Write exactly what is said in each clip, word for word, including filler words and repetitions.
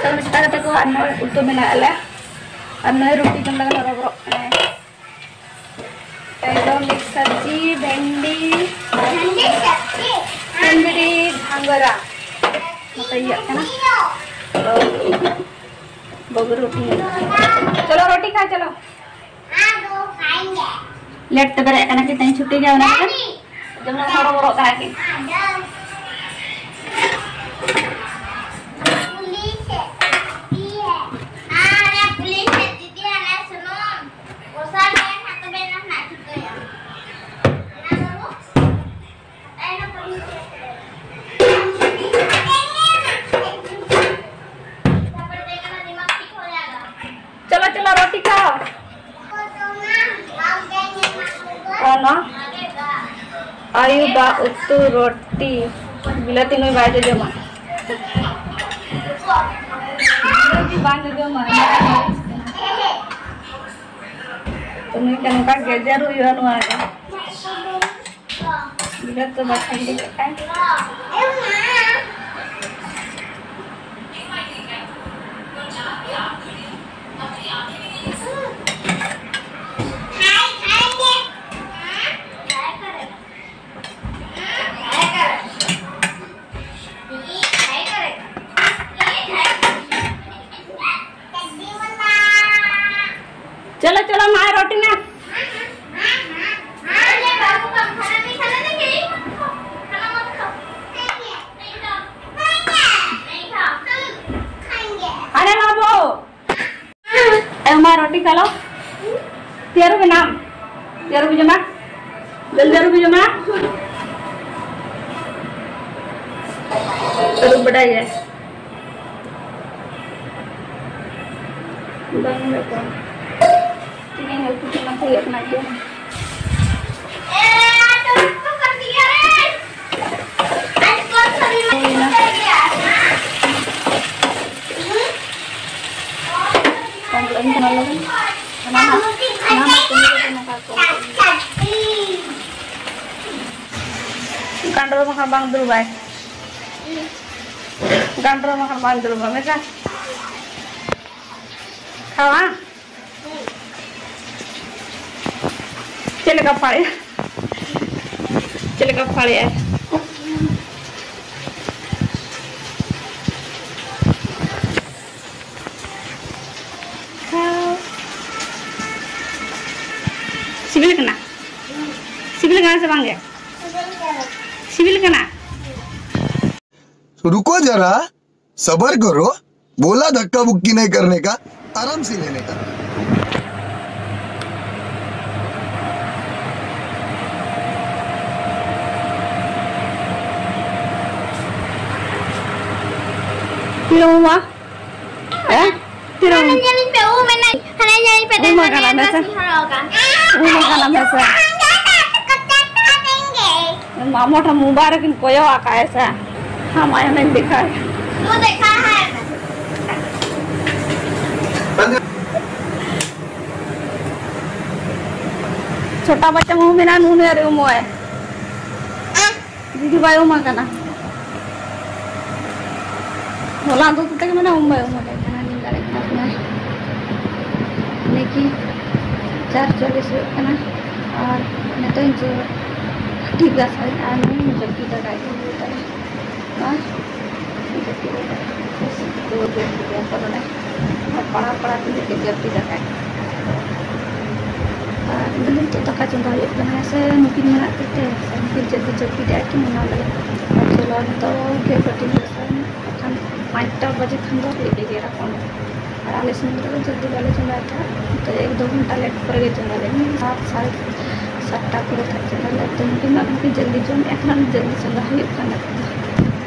ᱛᱚ, ᱢᱮᱥᱟ ᱠᱟᱛᱮ ᱠᱚ ᱟᱨ ᱱᱚᱜᱼᱚᱭ ᱩᱛᱩ ᱢᱮᱱᱟᱜ ᱞᱮ᱾ ᱟᱨ ᱱᱚᱜᱼᱚᱭ ᱨᱩᱴᱤ ᱡᱚᱢ ᱞᱟᱹᱜᱤᱫ ᱦᱚᱨᱚᱵᱚᱨᱚᱜ ᱠᱟᱱᱟᱭ᱾ ᱛᱮᱦᱮᱧ ᱫᱚ ᱢᱤᱠᱥ ᱥᱚᱵᱽᱡᱤ, ᱵᱷᱮᱱᱰᱤ, ᱵᱷᱮᱱᱰᱤ ᱥᱚᱵᱽᱡᱤ, ᱵᱷᱮᱱᱰᱤ, ᱜᱷᱟᱸᱜᱽᱨᱟ᱾ ᱱᱚᱛᱮ ᱤᱭᱟᱹᱜ ᱠᱟᱱᱟ᱾ ᱛᱚ, ᱵᱟᱹᱵᱩ ᱨᱩᱴᱤ᱾ ᱪᱚᱞᱚ, ᱨᱩᱴᱤ ᱠᱷᱟ, ᱪᱚᱞᱚ᱾ ᱞᱮᱴ ᱛᱮ ᱵᱮᱨᱮᱫ ᱠᱟᱱᱟ ᱠᱤᱱ, ᱛᱮᱦᱮᱧ ᱪᱷᱩᱴᱤ ᱜᱮᱭᱟ, ᱚᱱᱟ ᱠᱷᱟᱹᱛᱤᱨ ᱡᱮᱢᱚᱱ ᱦᱚᱨᱚᱵᱚᱨᱚᱜ ᱠᱟᱱᱟ ᱠᱤᱱ᱾ ᱪᱚᱞᱚ, ᱪᱚᱞᱚ, ᱨᱩᱴᱤ ᱠᱷᱟᱣ᱾ ᱚᱱᱟ ᱟᱭᱩ ᱫᱟᱜ ᱩᱛᱩ ᱨᱩᱴᱤ᱾ ᱵᱤᱞᱟᱹᱛᱤ ᱱᱩᱭ ᱵᱟᱭ ᱡᱚᱡᱚᱢᱟ᱾ ᱵᱤᱞᱟᱹᱛᱤ ᱵᱟᱝ ᱡᱚᱡᱚᱢᱟ᱾ ᱛᱚ ᱱᱩᱭ ᱠᱷᱟᱱ ᱱᱚᱝᱠᱟ ᱜᱮᱡᱮᱨ ᱦᱩᱭᱩᱜᱼᱟ ᱱᱚᱣᱟ ᱨᱮ᱾ ᱜᱤᱫᱽᱨᱟᱹ ᱠᱚ ᱵᱟᱠᱷᱟᱱ ᱫᱚ ᱪᱮᱫ ᱠᱟᱭ? चलो, चलो, माँ रोटी ना। अरे बाबू। ए, माँ रोटी खा लो। तेरू भी नाम। तेरू भी जमा। जल्दी तेरू भी जमा। तेरू बड़ा ही है। ᱵᱟᱝ ᱦᱩᱭᱩᱜ ᱠᱟᱱᱟ᱾ ᱛᱮᱦᱮᱧ ᱩᱛᱩ ᱠᱚ ᱱᱟᱥᱮ ᱦᱩᱭᱩᱜ ᱠᱟᱱᱟ ᱡᱚᱢ᱾ ᱦᱩᱭᱱᱟ᱾ ᱠᱚᱢ ᱠᱟᱜ ᱟᱹᱧ ᱠᱟᱱᱟ ᱞᱚᱜᱚᱱ᱾ ᱦᱟᱱᱟ ᱢᱟ, ᱦᱟᱱᱟ ᱢᱟ ᱠᱟᱹᱢᱤ ᱠᱟᱛᱮ ᱱᱚᱝᱠᱟ ᱠᱚᱢ ᱠᱟᱜ ᱟᱹᱧ᱾ ᱚᱱᱠᱟ ᱜᱟᱱᱰᱨᱳ ᱵᱟᱠᱷᱟᱱ ᱵᱟᱝ ᱫᱩᱲᱩᱵᱟᱭ᱾ ᱜᱟᱱᱰᱨᱳ ᱵᱟᱠᱷᱟᱱ ᱵᱟᱝ ᱫᱩᱲᱩᱵᱟ, ᱢᱮᱛᱟ᱾ ᱠᱷᱟᱣᱟ? ᱪᱮᱫ ᱞᱮᱠᱟ ᱯᱷᱟᱲᱮᱜᱼᱟ? ᱪᱮᱫ ᱞᱮᱠᱟ ᱯᱷᱟᱲᱮᱜᱼᱟ? ᱠᱷᱟᱣ᱾ ᱥᱤᱵᱤᱞ ᱠᱟᱱᱟ? ᱥᱤᱵᱤᱞ ᱠᱟᱱᱟ ᱥᱮ ᱵᱟᱝ ᱜᱮ? ᱥᱤᱵᱤᱞ ᱠᱟᱱᱟ? रुको जरा, सबर करो। बोला धक्का बुक्की नहीं करने का, आराम से लेने का। ᱞᱚᱣᱟ᱾ ᱦᱮᱸ? ᱛᱤᱨᱮᱢ ᱦᱟᱱᱮ ᱧᱮᱞᱤᱧ ᱯᱮ, ᱩᱢ ᱮᱱᱟᱧ᱾ ᱦᱟᱱᱮ ᱧᱮᱞᱤᱧ ᱯᱮ, ᱩᱢ ᱟᱠᱟᱱᱟ ᱢᱮᱥᱮ᱾ ᱩᱢ ᱟᱠᱟᱱᱟ ᱢᱮᱥᱮ᱾ ᱢᱟᱢᱚ ᱴᱷᱮᱱ ᱢᱳᱵᱟᱭᱤᱞ ᱨᱮᱠᱤᱱ ᱠᱚᱭᱚᱜ ᱟᱠᱟᱫᱼᱟ ᱥᱮ᱾ ᱦᱟᱢ ᱟᱭ ᱢᱮᱱ ᱫᱤᱠᱷᱟ᱾ ᱛᱩ ᱫᱮᱠᱷᱟ ᱦᱟᱭ᱾ ᱪᱷᱳᱴᱟ ᱵᱟᱪᱪᱟ ᱢᱩ ᱢᱮᱱᱟᱜᱼᱟ, ᱱᱩᱱᱩ ᱟᱨ ᱩᱢᱩᱜ ᱟᱭ᱾ ᱫᱤᱫᱤ ᱵᱟᱭ ᱩᱢ ᱟᱠᱟᱱᱟ᱾ ᱦᱚᱞᱟ ᱫᱚ ᱛᱮᱜᱮ ᱢᱮᱱᱟ ᱩᱢ ᱵᱟᱭ ᱩᱢ ᱟᱠᱟᱱᱟ, ᱧᱮᱞ ᱫᱟᱲᱮᱭᱟᱜ ᱠᱟᱱᱟ ᱯᱮ᱾ ᱱᱤᱠᱤ ᱪᱟᱨ ᱪᱚᱞᱞᱤᱥ ᱦᱩᱭᱩᱜ ᱠᱟᱱᱟ ᱟᱨ ᱱᱤᱛᱚᱜ ᱤᱧ ᱡᱚ-, ᱴᱷᱤᱠ ᱜᱮᱭᱟ, ᱥᱟᱹᱨᱤ ᱟᱨ ᱱᱩᱭ ᱡᱟᱹᱯᱤᱫ ᱫᱟᱲᱮᱭᱟᱜ ᱜᱮ ᱦᱩᱭᱩᱜ ᱛᱟᱭᱟ᱾ ᱟᱨ ᱡᱟᱹᱯᱤᱫ ᱫᱟᱲᱮᱭᱟᱜ ᱜᱮᱭᱟ᱾ ᱯᱟᱲᱦᱟᱣ ᱯᱟᱲᱦᱟᱣ ᱛᱮ ᱡᱟᱹᱯᱤᱫ ᱫᱟᱠᱟᱭ᱾ ᱟᱨ ᱱᱤᱛᱚᱜ ᱫᱟᱠᱟ ᱪᱚᱸᱫᱟ ᱦᱩᱭᱩᱜ ᱠᱟᱱᱟ, ᱦᱮᱸ ᱥᱮ? ᱱᱩᱠᱤᱱ ᱢᱮᱱᱟᱜ ᱠᱤᱱ ᱛᱮ, ᱦᱮᱸ ᱥᱮ? ᱱᱩᱠᱤᱱ ᱡᱚᱞᱫᱤ ᱡᱚᱞᱫᱤ ᱠᱮᱫᱟ ᱠᱤᱱ, ᱚᱱᱟ ᱞᱟᱹᱜᱤᱫ᱾ ᱟᱨ ᱪᱚᱞᱚ, ᱱᱤᱛᱚᱜ ᱜᱮ ᱵᱟᱹᱴᱤ ᱦᱩᱭᱩᱜ ᱠᱟᱱᱟ᱾ ᱵᱟᱠᱷᱟᱱ ᱯᱟᱸᱪᱴᱟ ᱵᱟᱡᱮ ᱠᱷᱟᱱ ᱫᱚ ᱦᱩᱭᱩᱜ ᱜᱮᱭᱟ ᱮᱨᱟ ᱠᱚ᱾ ᱟᱨ ᱟᱞᱮ ᱥᱚᱢᱚᱭ ᱫᱚ ᱡᱚᱞᱫᱤ ᱵᱟᱞᱮ ᱪᱚᱸᱫᱟᱭ ᱛᱟᱦᱮᱸᱫ, ᱱᱤᱛᱚᱜ ᱮᱠ ᱫᱩ ᱜᱷᱚᱱᱴᱟ ᱞᱮᱴ ᱯᱚᱨᱮ ᱜᱮ ᱪᱚᱸᱫᱟ ᱞᱮ᱾ ᱥᱟᱛ, ᱥᱟᱲᱮ ᱥᱟᱛᱴᱟ ᱠᱚᱨᱮ ᱛᱟᱦᱮᱸᱫ ᱪᱚᱸᱫᱟ ᱞᱮ᱾ ᱛᱚ ᱱᱩᱠᱤᱱ ᱢᱟ ᱱᱩᱠᱤᱱ ᱡᱚᱞᱫᱤ ᱡᱚᱢᱮᱫᱼᱟ, ᱠᱷᱟᱱ ᱡᱚᱞᱫᱤ ᱪᱚᱸᱫᱟ ᱦᱩᱭᱩᱜ ᱠᱟᱱᱟ᱾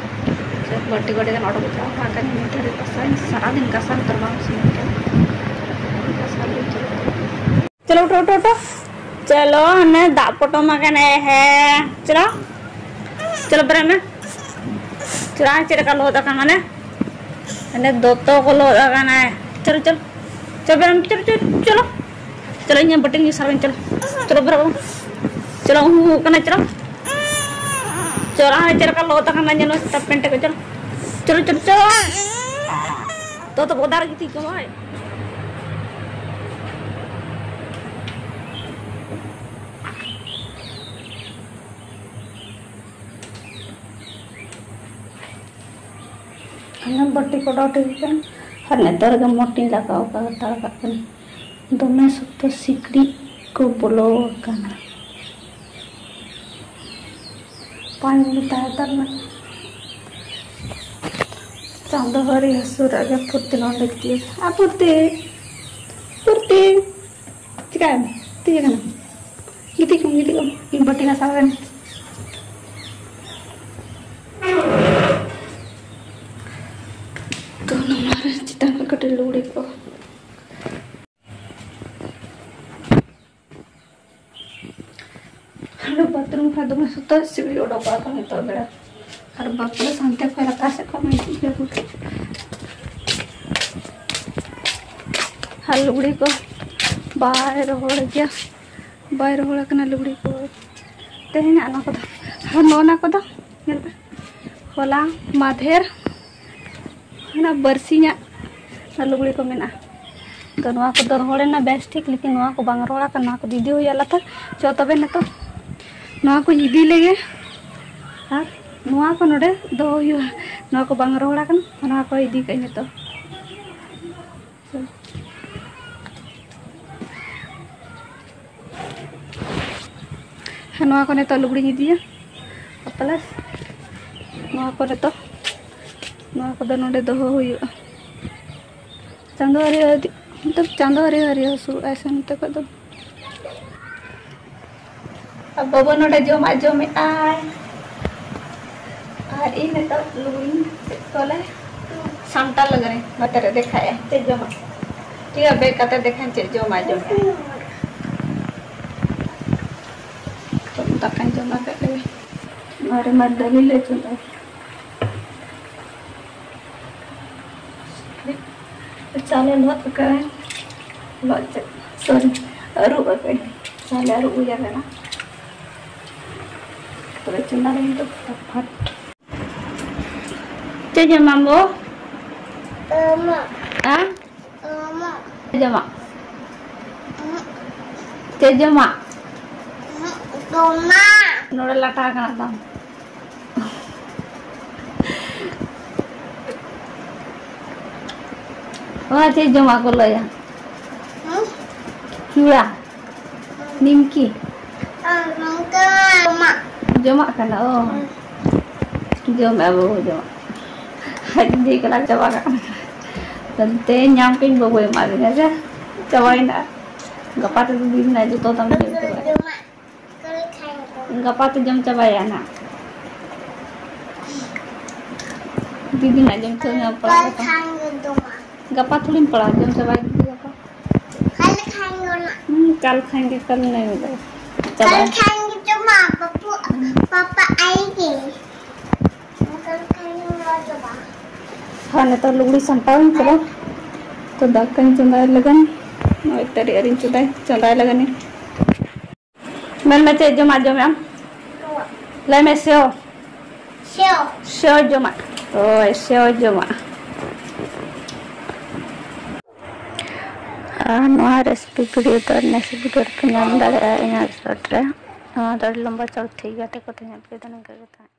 ᱵᱟᱹᱴᱤ ᱵᱟᱹᱴᱤ ᱜᱟᱱ ᱚᱰᱚᱠ ᱠᱟᱜᱼᱟ, ᱚᱱᱟ ᱠᱟᱱ ᱢᱤᱫ ᱫᱷᱟᱨᱮ ᱜᱷᱟᱥᱟᱣ, ᱥᱟᱨᱟᱫᱤᱱ ᱜᱷᱟᱥᱟᱣ ᱱᱮᱛᱟᱨ ᱵᱟᱝ ᱥᱚᱢᱚᱭ ᱠᱟᱱᱟ᱾ ᱜᱷᱟᱥᱟᱣ ᱜᱮ ᱪᱚᱞᱚ᱾ ᱪᱚᱞᱚ, ᱩᱴᱷᱚ, ᱩᱴᱷᱚ, ᱩᱴᱷᱚ᱾ ᱪᱚᱞᱚ, ᱦᱟᱱᱮ ᱫᱟᱜ ᱯᱚᱴᱚᱢ ᱟᱠᱟᱱᱟᱭ, ᱦᱮᱸ᱾ ᱪᱚᱞᱚ᱾ ᱪᱚᱞᱚ, ᱵᱮᱨᱮᱫ ᱢᱮ᱾ ᱪᱚᱞᱚ, ᱪᱮᱫ ᱞᱮᱠᱟ ᱞᱚᱦᱚᱫ ᱟᱠᱟᱱ, ᱦᱟᱱᱮ᱾ ᱦᱟᱱᱮ ᱫᱚᱛᱚ ᱠᱚ ᱞᱚᱦᱚᱫ ᱟᱠᱟᱱᱟᱭ᱾ ᱪᱚᱞᱚ, ᱪᱚᱞᱚ᱾ ᱪᱚᱞᱚ, ᱵᱮᱨᱮᱫ ᱢᱮ, ᱪᱚᱞᱚ, ᱪᱚᱞᱚ, ᱪᱚᱞᱚ᱾ ᱪᱚᱞᱚ, ᱤᱧᱟᱹᱜ ᱵᱟᱹᱴᱤᱧ ᱥᱟᱨᱟᱧ, ᱪᱚᱞᱚ᱾ ᱪᱚᱞᱚ, ᱵᱮᱨᱮᱫ ᱢᱮ᱾ ᱪᱚᱞᱚ, ᱩᱢᱩᱜ ᱠᱟᱱᱟ, ᱪᱚᱞᱚ᱾ ᱪᱚᱞ, ᱟᱨ ᱪᱮᱫ ᱞᱮᱠᱟ ᱞᱚᱦᱚᱫ ᱟᱠᱟᱱᱟ ᱧᱮᱞ ᱢᱮ, ᱥᱮᱛᱟ ᱯᱮᱱᱴ ᱠᱚ᱾ ᱪᱚᱞ, ᱪᱚᱞ, ᱪᱚᱞ, ᱪᱚᱞ᱾ ᱛᱚ, ᱛᱚ, ᱵᱚᱫᱟᱨ ᱜᱤᱛᱤᱡ ᱠᱚᱢᱟᱭ᱾ ᱦᱟᱱᱮ ᱵᱟᱹᱴᱤ ᱠᱚ ᱰᱚᱴ ᱦᱩᱭ ᱠᱟᱱ᱾ ᱟᱨ ᱱᱮᱛᱟᱨ ᱜᱮ ᱢᱚᱴᱤᱧ ᱞᱟᱜᱟᱣ ᱠᱟᱫᱟ, ᱦᱟᱛᱟᱲ ᱠᱟᱜ ᱠᱟᱹᱱᱟᱹᱧ᱾ ᱫᱚᱢᱮ ᱥᱚᱠᱛᱚ ᱥᱤᱠᱲᱤᱡ ᱠᱚ ᱵᱚᱞᱚ ᱟᱠᱟᱱᱟ᱾ ᱯᱟᱸᱪ ᱢᱤᱱᱤᱴ ᱛᱟᱦᱮᱸ ᱦᱟᱛᱟᱲ ᱢᱮ᱾ ᱪᱟᱸᱫᱚ ᱦᱟᱹᱨᱤ ᱦᱟᱹᱥᱩᱨᱟᱜ ᱜᱮ ᱯᱷᱩᱨᱛᱤ ᱱᱚᱰᱮ ᱜᱤᱛᱤᱡ ᱟᱠᱟᱱᱟ᱾ ᱯᱷᱩᱨᱛᱤ, ᱯᱷᱩᱨᱛᱤ, ᱪᱤᱠᱟᱭᱟᱢ? ᱜᱤᱛᱤᱡ ᱟᱠᱟᱱᱟ᱾ ᱜᱤᱛᱤᱡ ᱠᱚᱜ ᱢᱮ, ᱜᱤᱛᱤᱡ ᱠᱚᱜ ᱢᱮ᱾ ᱤᱧ ᱵᱟᱹᱴᱤ ᱜᱷᱟᱥᱟᱣ ᱨᱮ᱾ ᱛᱚ, ᱱᱚᱣᱟ ᱨᱮ ᱪᱮᱛᱟᱱ ᱠᱷᱚᱱ ᱠᱟᱹᱴᱤᱡ ᱞᱩᱜᱽᱲᱤ ᱠᱚ᱾ ᱦᱟᱸᱰᱮ ᱵᱟᱛᱷᱨᱩᱢ ᱠᱷᱚᱱ ᱫᱚᱢᱮ ᱥᱩᱛᱟᱹ ᱥᱤᱲᱤ ᱚᱰᱚᱠᱚᱜᱼᱟ ᱠᱚ ᱱᱤᱛᱚᱜ ᱵᱮᱲᱟ᱾ ᱟᱨ ᱵᱟᱯᱞᱟ ᱥᱟᱱᱛᱮ ᱠᱷᱚᱱ ᱞᱟᱛᱟᱨ ᱥᱮᱫ ᱠᱷᱚᱱ ᱢᱤᱫ ᱴᱤᱡ ᱞᱮ ᱵᱩᱡᱽ᱾ ᱟᱨ ᱞᱩᱜᱽᱲᱤ ᱠᱚ ᱵᱟᱭ ᱨᱚᱦᱚᱲ ᱜᱮᱭᱟ, ᱵᱟᱭ ᱨᱚᱦᱚᱲ ᱟᱠᱟᱱᱟ ᱞᱩᱜᱽᱲᱤ ᱠᱚ᱾ ᱛᱮᱦᱮᱧᱟᱜ ᱱᱚᱣᱟ ᱠᱚᱫᱚ, ᱟᱨ ᱱᱚᱜᱼᱚ ᱱᱟ ᱠᱚᱫᱚ ᱧᱮᱞ ᱯᱮ, ᱦᱚᱞᱟ ᱢᱟᱫᱷᱮᱨ ᱚᱱᱟ ᱵᱟᱨᱥᱤᱧᱟᱜ ᱞᱩᱜᱽᱲᱤ ᱠᱚ ᱢᱮᱱᱟᱜᱼᱟ᱾ ᱛᱚ, ᱱᱚᱣᱟ ᱠᱚᱫᱚ ᱨᱚᱦᱚᱲ ᱮᱱᱟ ᱵᱮᱥ ᱴᱷᱤᱠ, ᱞᱮᱠᱤᱱ ᱱᱚᱣᱟ ᱠᱚ ᱵᱟᱝ ᱨᱚᱦᱚᱲ ᱟᱠᱟᱱᱟ, ᱱᱚᱣᱟ ᱠᱚ ᱤᱫᱤ ᱦᱩᱭᱩᱜᱼᱟ ᱞᱟᱛᱟᱨ᱾ ᱪᱚ ᱛᱚᱵᱮ ᱱᱤᱛᱚᱜ ᱱᱚᱣᱟ ᱠᱚᱧ ᱤᱫᱤ ᱞᱮᱜᱮ, ᱟᱨ ᱱᱚᱣᱟ ᱠᱚ ᱱᱚᱰᱮ ᱫᱚᱦᱚ ᱦᱩᱭᱩᱜᱼᱟ᱾ ᱱᱚᱣᱟ ᱠᱚ ᱵᱟᱝ ᱨᱚᱦᱚᱲ ᱟᱠᱟᱱᱟ, ᱱᱚᱣᱟ ᱠᱚ ᱤᱫᱤ ᱠᱟᱜ ᱟᱹᱧ ᱱᱤᱛᱚᱜ᱾ ᱦᱮᱸ, ᱱᱚᱣᱟ ᱠᱚ ᱱᱤᱛᱚᱜ ᱞᱩᱜᱽᱲᱤᱧ ᱤᱫᱤᱭᱟ, ᱯᱞᱟᱥ ᱱᱚᱣᱟ ᱠᱚ ᱱᱤᱛᱚᱜ, ᱱᱚᱣᱟ ᱠᱚᱫᱚ ᱱᱚᱰᱮ ᱫᱚᱦᱚ ᱦᱩᱭᱩᱜᱼᱟ᱾ ᱪᱟᱸᱫᱚ ᱦᱟᱹᱨᱤ ᱦᱟᱹᱨᱤ, ᱢᱚᱛᱞᱚᱵ ᱪᱟᱸᱫᱚ ᱦᱟᱹᱨᱤ ᱦᱟᱹᱨᱤ ᱦᱟᱹᱥᱩᱨᱚᱜᱼᱟᱭ ᱥᱮ ᱱᱚᱛᱮ ᱠᱷᱚᱡ ᱫᱚ᱾ ᱟᱨ ᱵᱟᱵᱟ ᱱᱚᱰᱮ ᱡᱚᱢᱟᱜ ᱡᱚᱢᱮᱫ ᱟᱭ᱾ ᱟᱨ ᱤᱧ ᱱᱤᱛᱚᱜ ᱞᱩᱜᱽᱲᱤᱧ ᱪᱮᱫ ᱠᱚᱞᱮ ᱥᱟᱢᱴᱟᱣ ᱞᱟᱜᱟᱨᱤᱧ, ᱱᱚᱛᱮ ᱨᱮ ᱫᱮᱠᱷᱟᱭᱟ ᱪᱮᱫ ᱡᱚᱢᱟᱜ᱾ ᱴᱷᱤᱠ ᱜᱮᱭᱟ, ᱵᱮᱜᱽ ᱠᱟᱛᱮ ᱫᱮᱠᱷᱟᱧ ᱪᱮᱫ ᱡᱚᱢᱟᱜ ᱡᱚᱢᱮᱫ ᱟᱭ᱾ ᱛᱚ, ᱫᱟᱠᱟᱧ ᱪᱚᱸᱫᱟ ᱠᱮᱫ ᱞᱮᱜᱮ᱾ ᱱᱚᱣᱟ ᱨᱮᱢᱟ ᱫᱟᱹᱞ ᱞᱮ ᱪᱚᱸᱫᱟᱭᱟ᱾ ᱪᱟᱣᱞᱮ ᱞᱚᱦᱚᱫ ᱟᱠᱟᱫᱟᱹᱧ, ᱞᱚᱦᱚᱫ ᱪᱮᱫ, ᱥᱚᱨᱤ, ᱟᱹᱨᱩᱵ ᱟᱠᱟᱫᱟᱹᱧ᱾ ᱪᱟᱣᱞᱮ ᱟᱹᱨᱩᱵ ᱦᱩᱭ ᱟᱠᱟᱱᱟ᱾ ᱛᱚᱵᱮ ᱪᱚᱸᱫᱟ ᱞᱮ ᱱᱤᱛᱚᱜ ᱯᱷᱟᱴ ᱯᱷᱟᱴ᱾ ᱪᱮᱫ ᱡᱚᱢᱟᱢ ᱵᱳ? ᱟᱢᱟᱜ᱾ ᱦᱮᱸ? ᱟᱢᱟᱜ᱾ ᱪᱮᱫ ᱡᱚᱢᱟᱜ? ᱟᱢᱟᱜ᱾ ᱪᱮᱫ ᱡᱚᱢᱟᱜ? ᱟᱢᱟᱜ᱾ ᱡᱚᱢᱟᱜ᱾ ᱱᱚᱰᱮ ᱞᱟᱴᱟ ᱟᱠᱟᱱᱟ ᱛᱟᱢ᱾ ᱚᱱᱟ ᱪᱮᱫ ᱡᱚᱢᱟᱜ ᱠᱚ ᱞᱟᱹᱭᱟ? ᱦᱮᱸ? ᱪᱩᱲᱟ? ᱱᱤᱢᱠᱤ? ᱟᱨ ᱱᱚᱝᱠᱟ ᱡᱚᱢᱟᱜ᱾ ᱡᱚᱢᱟᱜ ᱠᱟᱱᱟ, ᱚ᱾ ᱦᱮᱸ᱾ ᱡᱚᱢᱮᱜᱼᱟ ᱵᱟᱹᱵᱩ, ᱡᱚᱢᱟᱜ᱾ ᱟᱡ ᱫᱤ ᱠᱟᱱᱟ ᱪᱟᱵᱟ ᱠᱟᱜ ᱠᱟᱱᱟ᱾ ᱛᱮᱦᱮᱧ ᱧᱟᱢ ᱠᱟᱹᱧ ᱵᱟᱹᱵᱩᱭ ᱮᱢᱟ ᱫᱤᱧᱟ, ᱡᱟ᱾ ᱪᱟᱵᱟᱭᱮᱱᱟ᱾ ᱜᱟᱯᱟ ᱛᱮᱫᱚ ᱫᱤᱱ ᱨᱮᱱᱟᱜ ᱡᱚᱛᱚ ᱛᱟᱢ ᱡᱚᱢ ᱪᱟᱵᱟᱭᱟ᱾ ᱡᱚᱢᱟᱜ᱾ ᱜᱟᱯᱟ ᱛᱮ ᱡᱚᱢ ᱪᱟᱵᱟᱭᱟ ᱱᱟᱜ᱾ ᱫᱤᱫᱤ ᱱᱟᱜ ᱡᱚᱢ ᱪᱟᱵᱟᱭᱟ, ᱯᱟᱲᱟᱜ ᱠᱟᱛᱷᱟ᱾ ᱜᱟᱯᱟ ᱛᱷᱚᱲᱤᱢ ᱯᱟᱲᱟᱜᱼᱟ, ᱡᱚᱢ ᱪᱟᱵᱟᱭ ᱫᱤᱫᱤ ᱜᱟᱯᱟ᱾ ᱦᱩᱸ, ᱠᱟᱞ ᱠᱷᱟᱱ ᱜᱮ ᱠᱟᱞ ᱱᱟᱭ ᱵᱚᱞᱮ᱾ ᱪᱟᱵᱟᱭ᱾ ᱦᱟᱸ, ᱱᱤᱛᱚᱜ ᱞᱩᱜᱽᱲᱤ ᱥᱟᱢᱴᱟᱣ ᱤᱧ ᱪᱟᱞᱟᱜ᱾ ᱛᱚ ᱫᱟᱠᱟᱧ ᱪᱚᱸᱫᱟᱭ ᱞᱟᱹᱜᱤᱫ᱾ ᱱᱚᱜᱼᱚᱭ ᱛᱟᱹᱨᱤ ᱟᱹᱨᱤᱧ ᱪᱚᱸᱫᱟᱭ, ᱪᱚᱸᱫᱟᱭ ᱞᱟᱹᱜᱤᱫ ᱤᱧ᱾ ᱢᱮᱱ ᱢᱮ, ᱪᱮᱫ ᱡᱚᱢᱟᱜ ᱡᱚᱢᱮᱜ ᱟᱢ? ᱞᱟᱹᱭ ᱢᱮ, ᱥᱮᱣ᱾ ᱥᱮᱣ᱾ ᱥᱮᱣ ᱡᱚᱢᱟᱜ᱾ ᱦᱳᱭ, ᱥᱮᱣ ᱡᱚᱢᱟᱜ᱾ ᱟᱨ ᱱᱚᱣᱟ recipe video ᱫᱚ next video ᱨᱮᱯᱮ ᱧᱟᱢ ᱫᱟᱲᱮᱭᱟᱜᱼᱟ ᱤᱧᱟᱹᱜ short ᱨᱮ᱾ ᱱᱚᱣᱟ ᱫᱚ ᱟᱹᱰᱤ ᱞᱚᱢᱵᱟ ᱪᱚᱞ ᱴᱷᱤᱠ ᱜᱮᱭᱟ, ᱛᱮ ᱠᱚ ᱛᱮᱦᱮᱧᱟᱜ video ᱫᱚ ᱱᱤᱝᱠᱟᱹ ᱜᱮ ᱛᱟᱦᱮᱸ᱾